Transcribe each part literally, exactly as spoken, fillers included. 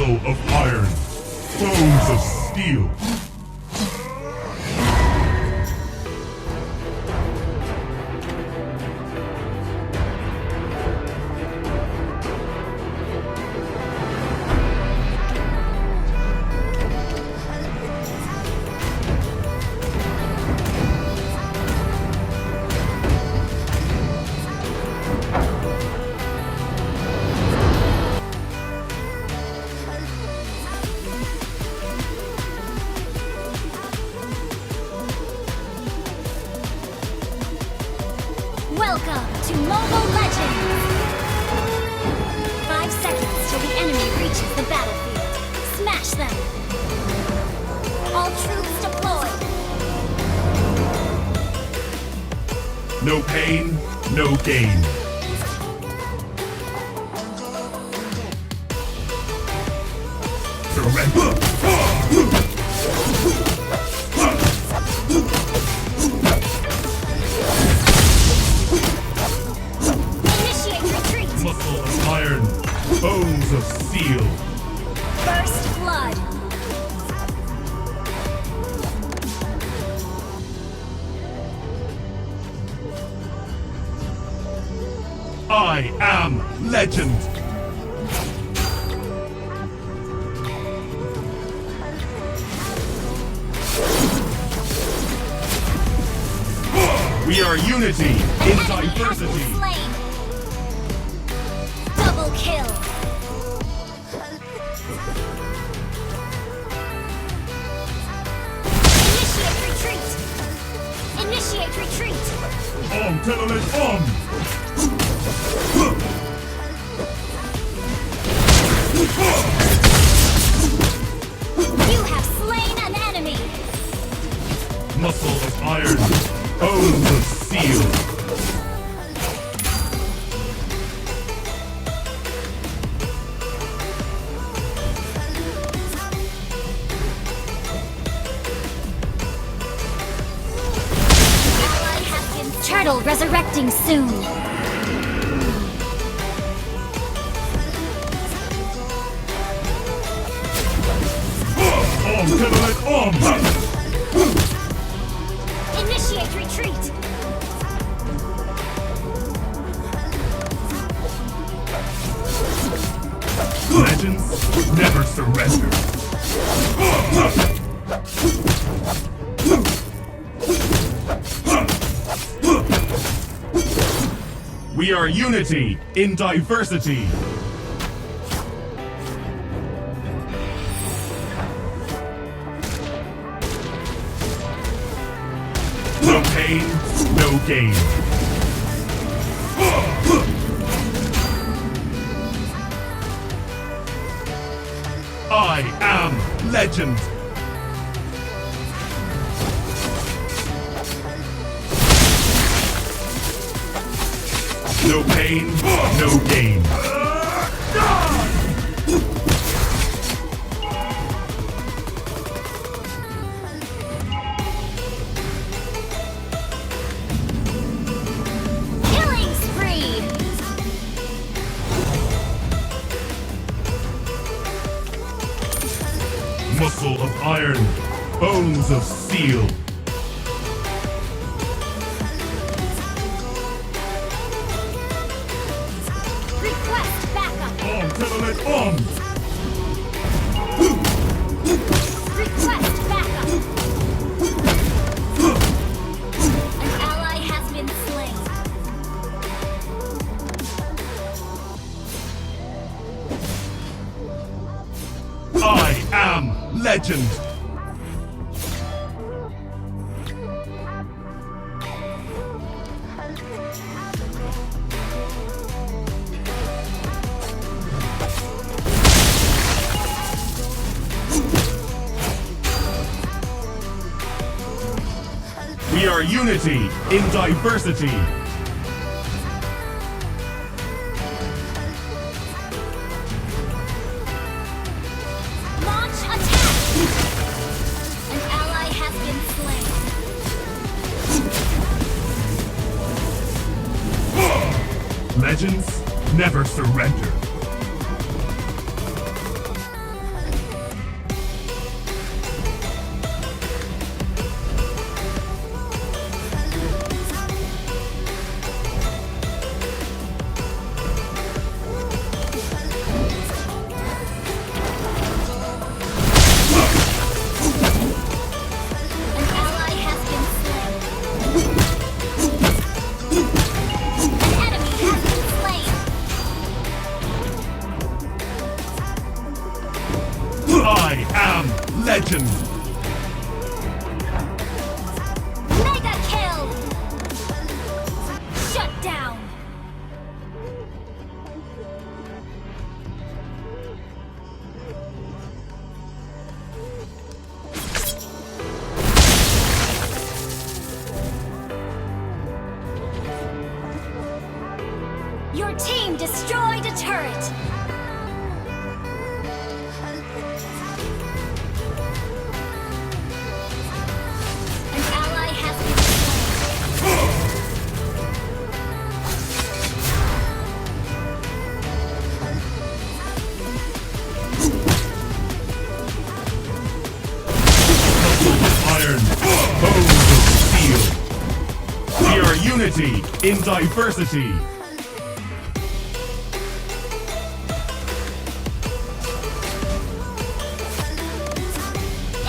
Of iron, bones of steel. Welcome to Mobile Legends! Five seconds till the enemy reaches the battlefield. Smash them! All troops deployed! No pain, no gain. Surrender. Initiate retreat. Muscle of iron, bones of steel. First blood. I am legend. We are unity in diversity. Slain. Double kill. Initiate retreat! Initiate retreat! Arm, Telolet, arm! You have slain an enemy! Muscle of iron, bones of steel. Turtle resurrecting soon. Arm, Telolet, arm! Initiate retreat! Legends never surrender. We are unity in diversity. No pain, no gain. I am legend. No pain, no gain. Killing spree! Muscle of iron, bones of steel. Request backup. Arm, Telolet, arm! Request backup. An ally has been slain. I am legend. We are unity in diversity. Launch attack! An ally has been slain. Legends never surrender. I am legend. Mega kill. Shut down. Your team destroyed a turret. An ally has been slain. Iron, bones of steel. We are unity in diversity.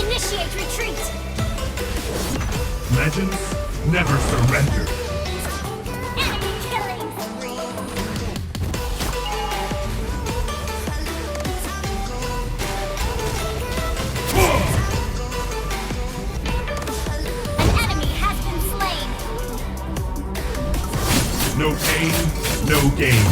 Initiate retreat. Legends never surrender. Enemy killing. An enemy has been slain. No pain, no gain.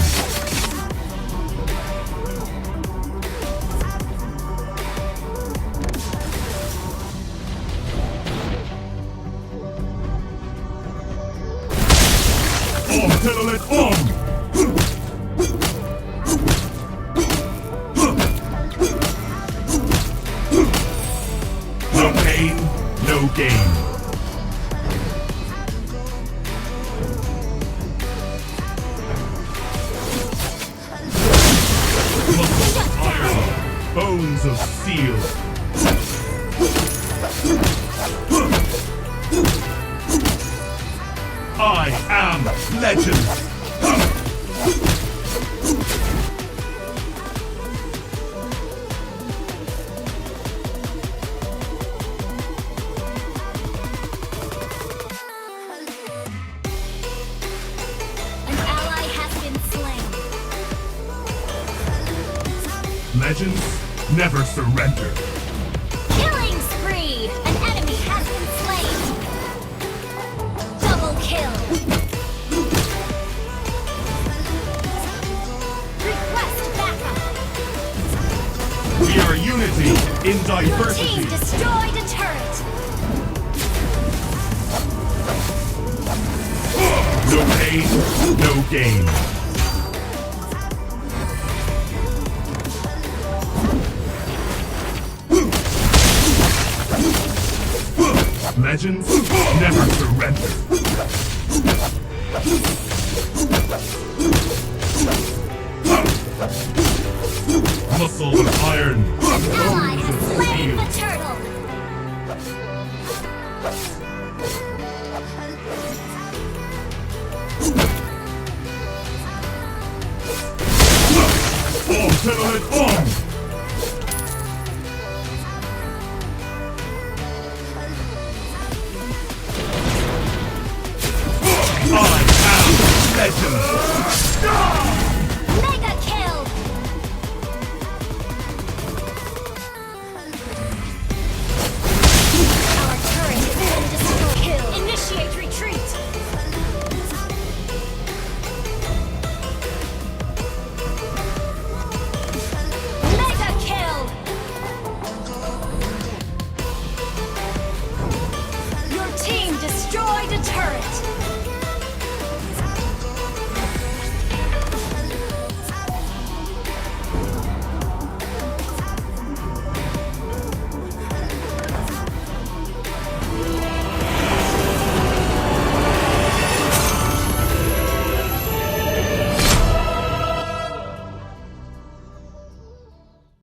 Om Telolet Om! No pain, no gain. Muscles of iron, bones of steel. I am legend. An ally has been slain. Legends never surrender. Killing spree! An enemy has been slain. Double kill. Request backup. We are unity in diversity. Your team destroyed a turret. No pain, no gain. Legends never surrender. Muscle of iron. Ally